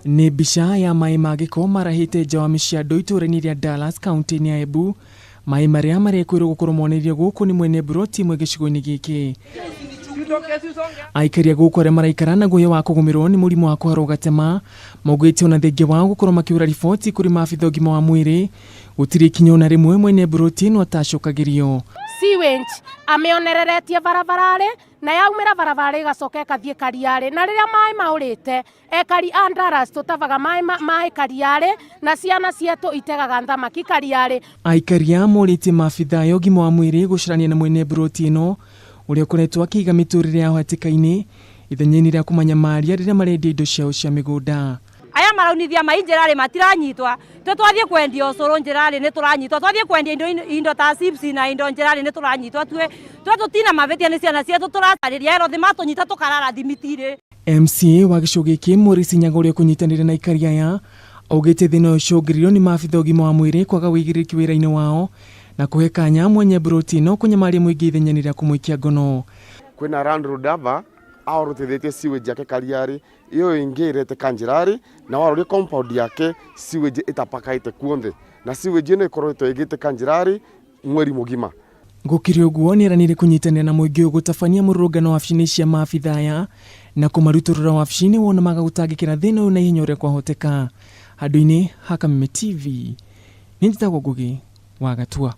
Nĩ mbica ya maĩ ma gĩko marahĩte nja wa mĩciĩ ya andũ itũũra-inĩ rĩa Dallas kaunti-inĩ ya Embu. Maĩ marĩa marekwĩrwo gũkorwo moneirio gũkũ nĩ mwene mburoti ĩmwe gĩcigo-inĩ gĩkĩ. Aikari a gũkũ arĩa maraikara na guoya wa kũgũmĩrwo nĩ mũrimũ wa kũharwo gatema maugĩte ona thengia wao gũkorwo makĩhũra riboti kũrĩ maabitha ũgima wa mwĩrĩ gũtirĩ ikinya ona rĩmwe mwene mburoti ĩno atacokagĩrio. Sewage amĩonereretie barabararĩ na yaumĩra barabara ĩgacoka ĩkathiĩ kariarĩ na rĩrĩa maĩ maũrĩte ekari a Dallas tũtabaga maĩ maĩ kariarĩ na ciana cietũ itegaga thamaki kariarĩ. Aikari aya morĩtie maabitha ya ũgima wa mwĩrĩ gũcarania na mwene mburoti ĩno ũrĩa ũkoretwo akĩiga mĩtũrĩre yao hatĩka-inĩ ithenya-inĩ rĩa kũmanyamaria rĩrĩa marendia indo ciao cia mĩgũnda. Aya maraunithia mai njĩra-rĩ matiranyitwa twe twathiĩ kwendia ũcũrũ njĩra-rĩ nĩ tũranyitwa twathiĩ kwendia indo, indo ta chips na indo njĩra-rĩ nĩ tũranyitwa twe twe tũtina mavĩtia nĩ ciana cietũ tũracarĩria erothi matũnyita tũkarara thimiti-rĩ. MCA wa gĩcigo gĩkĩ Maurice Nyaga ũrĩa ũkũnyitanĩire na aikari aya augĩte thĩna ũyũ ũcũngĩrĩirio nĩ maabitha ũgima wa mwĩrĩ kwaga ũigĩrĩrĩki wĩra-inĩ wao na kũhe kanya mwenye mburoti ĩno kũnyamaria mũingĩ ithenya-inĩ rĩa kũmũikia ngono. Kwĩna landlord ava aorotithĩtie sewage yake kariarĩ iyo ĩngĩ ĩretĩka njĩrarĩ na waroria compound yake sewage ĩtapakaĩte kuonthe na sewage ĩno ĩkoretwo ĩgĩtĩka njĩrarĩ mweri mũgima. Gũkĩrĩ ũguo nĩeranĩire kũnyitanĩra na mũingĩ ũyũ gũtabania mũrũrũngano wabici-inĩ cia maabitha aya na kũmarutũrũra wabici-inĩ wona maga gũtangĩkĩra thĩna ũyũ na ihenya ũrĩa kwahoteka. Handũ-inĩ ha Kameme TV, niĩ njĩtagwo Ngũgĩ wa Gatua.